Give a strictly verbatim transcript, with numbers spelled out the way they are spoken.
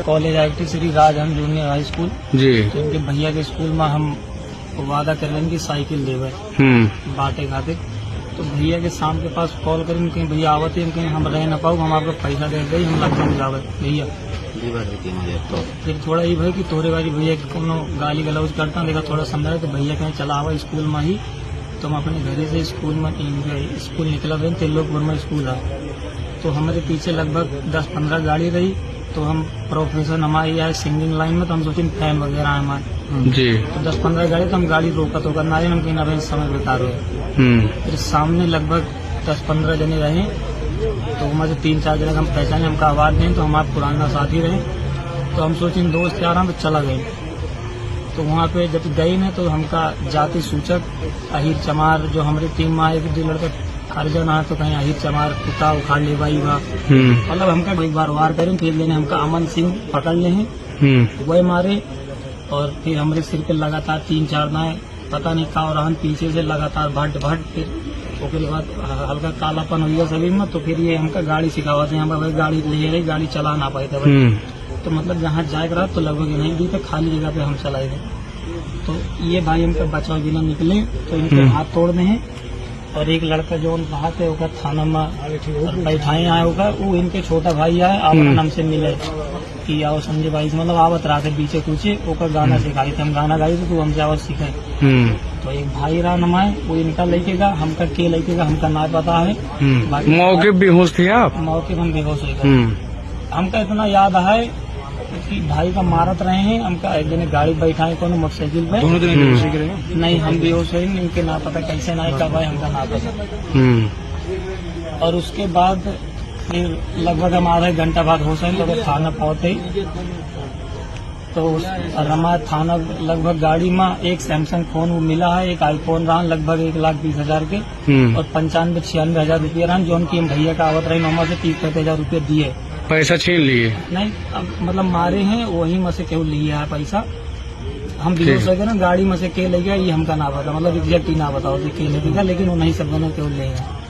College I T Shri Rajhans junior high school. जी। तो इनके भैया के स्कूल में हम वादा कर रहे हैं कि साइकिल देवे हम्म। बांटे खातिर। तो भैया के शाम के पास कॉल करें, कहीं भैया आवत हैं, कहीं हम रह ना पाऊ, हम आपको पैसा दे दे, हम लखनऊ जावे भैया। दी बात होती है हमारी अब तो। फिर थोड़ा ये भाई कि तोरे वाली भैया के कोनो गाली गलौज करता, देखा थोड़ा समझा, तो भैया कहीं चला आवा स्कूल में ही, तो हम अपने घरे से स्कूल में, स्कूल निकला रहे, त्रिलोकपुर में स्कूल है, तो हमारे पीछे लगभग दस पन्द्रह गाड़ी रही, तो हम प्रोफेशन हमारी है सिंगिंग लाइन में, तो हम सोचे फैन वगैरह है हमारे। जी। तो दस पन्द्रह गाड़ी, तो हम गाड़ी रोकत होकर ना आए, हम कहीं ना समय बेकार हुए। हम्म। फिर सामने लगभग दस पन्द्रह जने रहे, तो हमारे तीन चार जने हम पहचाने, हमका आवाज दें, तो हमारे पुराना साथी रहे, तो हम सोचे दोस्त यार हैं, तो चला गए। तो वहाँ पे जब गए ना, तो हमका जाति सूचक अहिर चमार, जो हमारी टीम में आए, एक दो लड़का हर जना है, तो कहीं अहिर चमार कुत्ता उखाड़ ले भाई बा। हम्म। मतलब हमका एक बार वार करें, फिर लेने हमका अमन सिंह पकड़ ले हैं, हम्म। वह मारे और फिर हमारे सिर पे लगातार तीन चार दाएं, पता नहीं का और रहन, पीछे से लगातार भट भट, फिर ओकरे बाद ह-, हल्का कालापन हो गया शरीर में, तो फिर ये हमका गाड़ी सिखावत हैं, हम भाई गाड़ी ले रहे, गाड़ी चला ना पाए थे भाई। हम्म। तो मतलब जहाँ जाए के रहा तो लगभग नहीं दी, तो खाली जगह पे हम चलाए थे। तो ये भाई हमका बचाव बिना निकले, तो इनके हम्म। हाथ तोड़ दे हैं। और एक लड़का जो उन कहा थे, ओकर थाना में और बैठाए आए, ओकर, वो इनके छोटा भाई आए, आप हम्म। हमसे मिले कि आओ संजय भाई से, मतलब आवत रहा थे बीचे कुचे, ओकर गाना हम्म। सिखाई थे, हम गाना गाई थे, तू हमसे आवत सीखे। हम्म। तो एक भाई रहा हमारे, वो इनका लेके गया, हमका के लेके गया, हमका ना पता है। हम्म। बाकी मौके पे बेहोश थे आप? मौके पे हम बेहोश हो गए। हम्म। हमका इतना याद है कि भाई का मारत रहे हैं, हमका एक जने गाड़ी बैठाए कोनो मोटरसाइकिल पे। दोनों जने हम्म। बेहोश हो गए। नहीं, हम बेहोश हो गए, इनके ना पता कैसे ना है, कब आए, हमका ना पता। हम्म। और उसके बाद फिर लगभग हम आधा घंटा बाद होश आए, लगभग थाना पहुंचे। तो उस रमा थाना लगभग गाड़ी में एक सैमसंग फोन वो मिला है, एक आईफोन रहा लगभग एक लाख बीस हजार के, हम्म। और पंचानबे छियानबे हजार रुपया रहा, जौन की हम भैया का आवत रही, ओमा से तीस पैंतीस हजार रुपया दिए। पैसा छीन लिए? नहीं, अब मतलब मारे हैं, वही में से केहू लिया है पैसा। हम ठीक। बेहोश हो गए ना, गाड़ी में से के ले गया, ये हमका ना पता, मतलब एग्जैक्ट ही ना बताओ कि के ले गया, लेकिन वो नहीं सब दोनों केहू ले गया।